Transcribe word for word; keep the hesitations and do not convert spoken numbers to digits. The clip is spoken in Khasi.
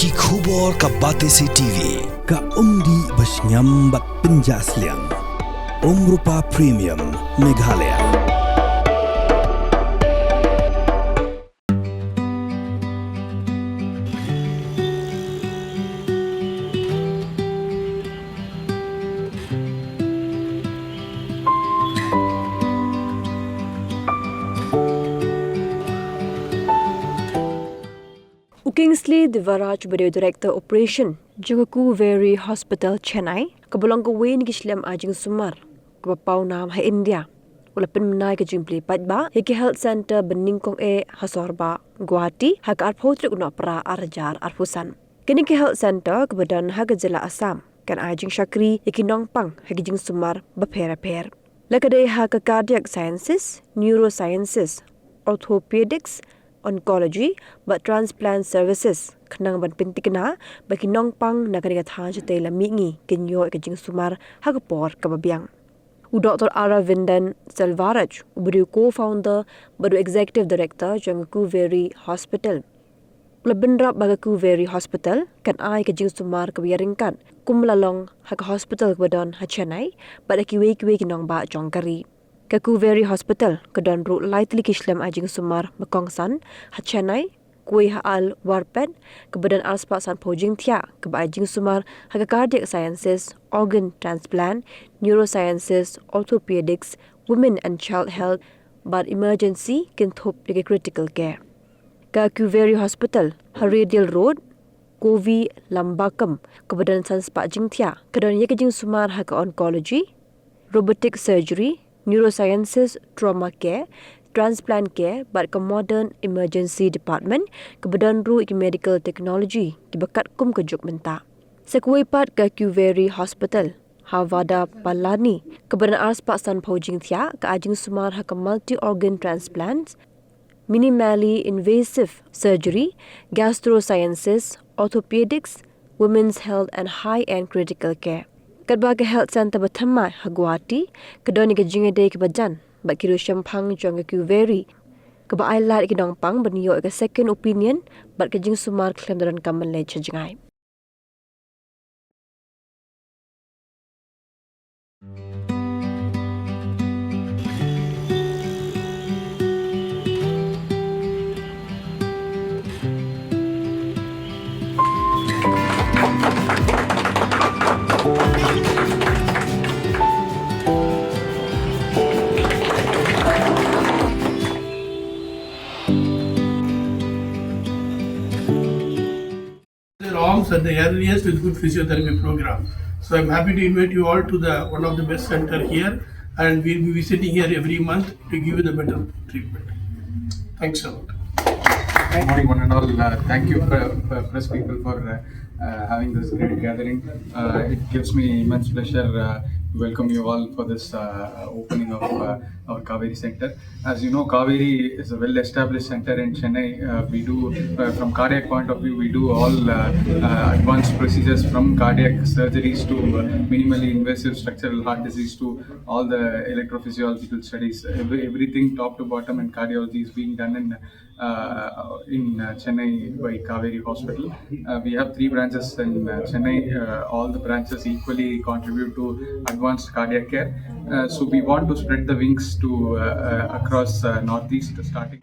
Ki khubor ka Batesi T V, ka umdih ba shngiam bad pynjah sliang. Umrupa Premium, Meghalaya. U Kingsley Divaraj, uba dei u Director Operation jong ka Kuveri Hospital, Chennai, kaba long kawei na ki shlem ai jingsumar kaba pawnam ha India, u la pynbna ïa ka jingplie paidbah ïa ki health centre ba nyngkong eh ha Sorba, Guwahati, ha ka arphew tarik u Nohprah ar hajar arphew san. Kane ka health centre kaba don ha ka jylla Assam kan ai jingshakri ïa ki nongpang ha ki jingsumar bapher bapher, la ka dei ha ka cardiac sciences, neurosciences, orthopedics, oncology bad transplant services, khnang ban pynthikna ba ki nongpang na kane ka thaiñ shatei lam mihngi kin ïoh ïa ka jingsumar ha ka por kaba biang. U Doctor Aravindan Selvaraj, uba dei u co-founder bad u Executive Director jong ka Kuveri Hospital, u la bynrap ba ka Kuveri Hospital kan ai ka jingsumar kaba ïaryngkat kum la long ha ka hospital kaba don ha Chennai bad ha kiwei kiwei ki nongbah jong ka ri. Ka Kuveri Hospital ka don ruh lai tylli ki shlem ai jingsumar ba kongsan ha Chennai, kawei ha Al Warpet kaba don arspah sanphew jingthiah, kaba ai jingsumar ha ka cardiac sciences, organ transplant, neurosciences, orthopedics, women and child health bad emergency, kynthup ïa ka critical care. Ka Kuveri Hospital ha Radial Road, Kovilambakam, kaba don sanspah jingthiah, ka don ïa ka jingsumar ha ka oncology, robotic surgery, neurosciences, trauma care, transplant care bad ka modern emergency department, kaba don ruh ïa ki medical technology kiba katkum ka juk mynta. Sa kawei pat, ka Kuveri Hospital ha Vadapalani, kaba don arspah sanphew jingthiah, ka ai jingsumar ha ka multi organ transplants, minimally invasive surgery, gastrosciences, orthopedics, women's health and high-end critical care. Katba ka health centre ba thymmai ha Guwahati ka don ïa ka jingïadei kaba jan bad ki riew shemphang jong ka Kuveri, kaba ai lad ïa ki nongpang ban ïoh ïa ka second opinion bad ka jingsumar khlem da donkam ban leit sha jngai. Their arms at the earliest with good physiotherapy program. So I'm happy to invite you all to the one of the best center here, and we'll be visiting here every month to give you the better treatment. Thanks a lot. Good morning, one and all. Uh, thank you, uh, uh, press people, for uh, uh, having this great gathering. Uh, it gives me immense pleasure uh, to welcome you all for this uh, opening of uh, our Kaveri Center. As you know, Kaveri is a well-established center in Chennai. Uh, we do, uh, from cardiac point of view, we do all uh, uh, advanced procedures, from cardiac surgeries to uh, minimally invasive structural heart disease to all the electrophysiological studies. Every, everything top to bottom in cardiology is being done in uh, in uh, Chennai by Kaveri Hospital. Uh, we have three branches in uh, Chennai. Uh, all the branches equally contribute to advanced cardiac care. Uh, so we want to spread the wings to uh, uh, across uh, Northeast, starting.